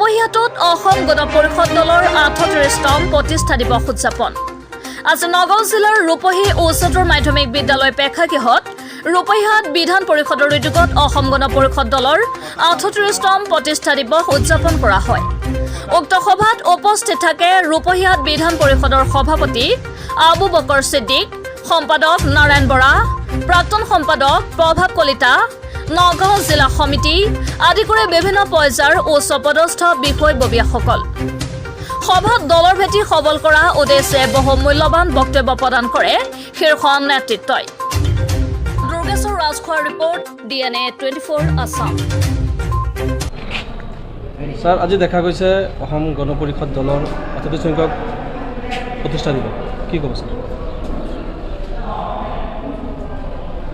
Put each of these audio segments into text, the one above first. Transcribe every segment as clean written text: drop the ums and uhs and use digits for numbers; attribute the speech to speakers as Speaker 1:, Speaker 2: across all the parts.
Speaker 1: ৰূপহীহাটত অসম গণ পৰিষদ দলৰ 38তম প্ৰতিষ্ঠা দিৱস উদযাপন। আজি নগাঁও জিলাৰ ৰূপহী উচ্চতৰ মাধ্যমিক বিদ্যালয় প্ৰেক্ষাগৃহত ৰূপহীহাট বিধান পৰিষদৰ উদ্যোগত অসম গণ পৰিষদ দলৰ 38তম প্ৰতিষ্ঠা দিৱস উদযাপন কৰা হয়। উক্ত সভাত উপস্থিত থাকে ৰূপহীহাট বিধান পৰিষদৰ সভাপতি আবু বকৰ ছিদ্দিক, সম্পাদক নাৰায়ণ বৰা, প্ৰাক্তন সম্পাদক প্ৰভাৱ কলিতা, নগাঁও জিলা সমিতি আদি কৰি বিভিন্ন পৰ্যায়ৰ উচ্চ পদস্থ বিষয়ববীয়াসকল। সভাত দলৰ ভেটি সবল কৰা উদ্দেশ্যে বহু মূল্যৱান বক্তব্য প্ৰদান কৰে শীৰ্ষ নেতৃত্বই। দুৰ্গেশ্বৰ ৰাজখোৱাৰ ৰিপৰ্ট, DNA 24 Assam.
Speaker 2: Sir, আজি দেখা গৈছে অসম গণ পৰিষদ দলৰ 38 সংখ্যক প্ৰতিষ্ঠা দিৱস। কি ক'ব ছাৰ?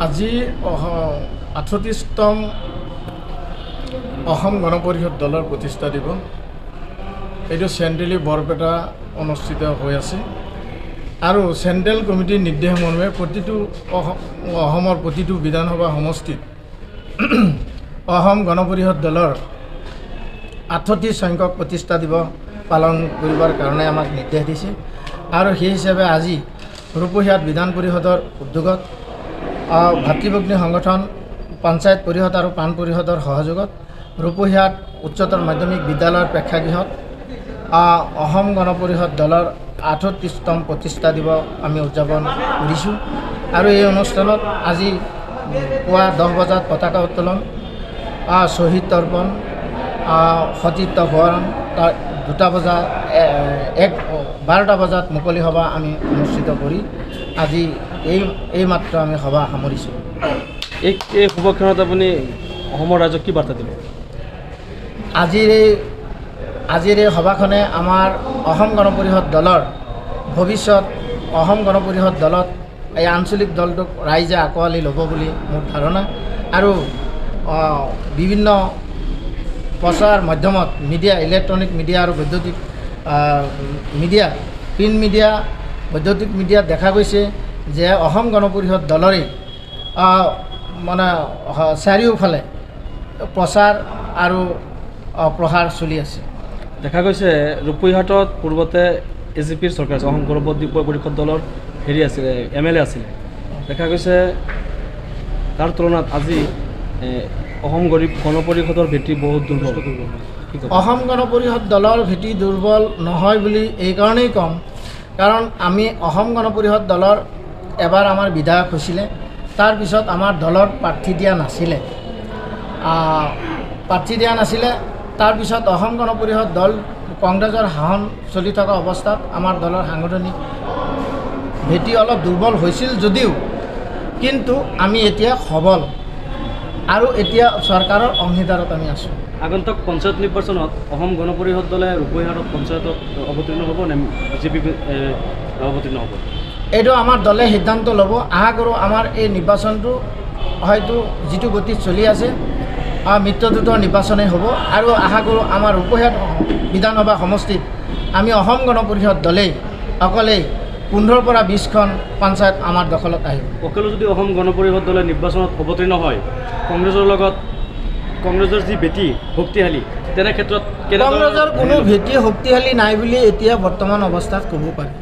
Speaker 3: আজি 38তম অসম গণ পৰিষদ দলৰ প্ৰতিষ্ঠা দিৱস। এইটো চেণ্ট্ৰেলি বৰপেটা অনুষ্ঠিত হৈ আছে আৰু চেণ্ট্ৰেল কমিটিৰ নিৰ্দেশ মৰ্মে প্ৰতিটো অসমৰ প্ৰতিটো বিধানসভা সমষ্টিত অসম গণ পৰিষদ দলৰ 38 সংখ্যক প্ৰতিষ্ঠা দিৱস পালন কৰিবৰ কাৰণে আমাক নিৰ্দেশ দিছে আৰু সেই হিচাপে আজি ৰূপহীহাট বিধান পৰিষদৰ উদ্যোগত ভাতৃভগ্নী সংগঠন, পঞ্চায়ত পৰিষদ আৰু প্ৰাণ পৰিষদৰ সহযোগত ৰূপহীহাট উচ্চতৰ মাধ্যমিক বিদ্যালয়ৰ প্ৰেক্ষাগৃহত অসম গণ পৰিষদ দলৰ 38তম প্ৰতিষ্ঠা দিৱস আমি উদযাপন কৰিছোঁ। আৰু এই অনুষ্ঠানত আজি পুৱা 10 বজাত পতাকা উত্তোলন, শ্বহীদ তৰ্পণ, সতীৰ্থ সোঁৱৰণ, তাৰ 2টা বজাত 12টা বজাত মুকলি সভা আমি অনুষ্ঠিত কৰি আজি এইমাত্ৰ আমি সভা সামৰিছোঁ।
Speaker 2: এই শুভক্ষণত আপুনি অসমৰ ৰাইজক কি বাৰ্তা দিব?
Speaker 3: আজিৰ এই সভাখনে আমাৰ অসম গণ পৰিষদ দলৰ ভৱিষ্যত, অসম গণ পৰিষদ দলত এই আঞ্চলিক দলটোক ৰাইজে আঁকোৱালি ল'ব বুলি মোৰ ধাৰণা। আৰু বিভিন্ন প্ৰচাৰ মাধ্যমত মিডিয়া, ইলেক্ট্ৰনিক মিডিয়া আৰু বৈদ্যুতিক মিডিয়া, প্ৰিণ্ট মিডিয়া, বৈদ্যুতিক মিডিয়াত দেখা গৈছে যে অসম গণ পৰিষদ দলৰেই মানে চাৰিওফালে প্ৰচাৰ আৰু প্ৰসাৰ চলি আছে।
Speaker 2: দেখা গৈছে ৰূপহীহাটত পূৰ্বতে এ জি পিৰ চৰকাৰ আছিল, অসম গণ পৰিষদ দলৰ হেৰি আছিলে, এম এল এ আছিলে। দেখা গৈছে তাৰ তুলনাত আজি অসম গণ পৰিষদৰ ভেটি বহুত দুৰ্বল। কি ক'ব?
Speaker 3: অসম গণ পৰিষদ দলৰ ভেটি দুৰ্বল নহয় বুলি এইকাৰণেই ক'ম, কাৰণ আমি অসম গণ পৰিষদ দলৰ এবাৰ আমাৰ বিধায়ক হৈছিলে, তাৰপিছত আমাৰ দলৰ প্ৰাৰ্থী দিয়া নাছিলে, প্ৰাৰ্থী দিয়া নাছিলে। তাৰপিছত অসম গণ পৰিষদ দল কংগ্ৰেছৰ শাসন চলি থকা অৱস্থাত আমাৰ দলৰ সাংগঠনিক ভেটি অলপ দুৰ্বল হৈছিল যদিও কিন্তু আমি এতিয়া সবল আৰু এতিয়া চৰকাৰৰ অংশীদাৰত আমি আছোঁ।
Speaker 2: আগন্তুক পঞ্চায়ত নিৰ্বাচনত অসম গণ পৰিষদ দলে ৰূপহীহাটত পঞ্চায়তত অৱতীৰ্ণ হ'ব নে বিজেপি অৱতীৰ্ণ হ'ব?
Speaker 3: এইটো আমাৰ দলে সিদ্ধান্ত ল'ব। আশা কৰোঁ আমাৰ এই নিৰ্বাচনটো হয়তো যিটো গতিত চলি আছে মিত্ৰজোঁটৰ নিৰ্বাচনেই হ'ব আৰু আশা কৰোঁ আমাৰ ৰূপহীহাট বিধানসভা সমষ্টিত আমি অসম গণ পৰিষদ দলেই অকলেই 15ৰ পৰা 20খন পঞ্চায়ত আমাৰ দখলত আহিব।
Speaker 2: অকলে যদি অসম গণ পৰিষদ দলে নিৰ্বাচনত অৱতীৰ্ণ হয়, কংগ্ৰেছৰ লগত কংগ্ৰেছৰ যি ভেটি শক্তিশালী, তেনে ক্ষেত্ৰত
Speaker 3: কংগ্ৰেছৰ কোনো ভেটি শক্তিশালী নাই বুলি এতিয়া বৰ্তমান অৱস্থাত ক'ব পাৰি।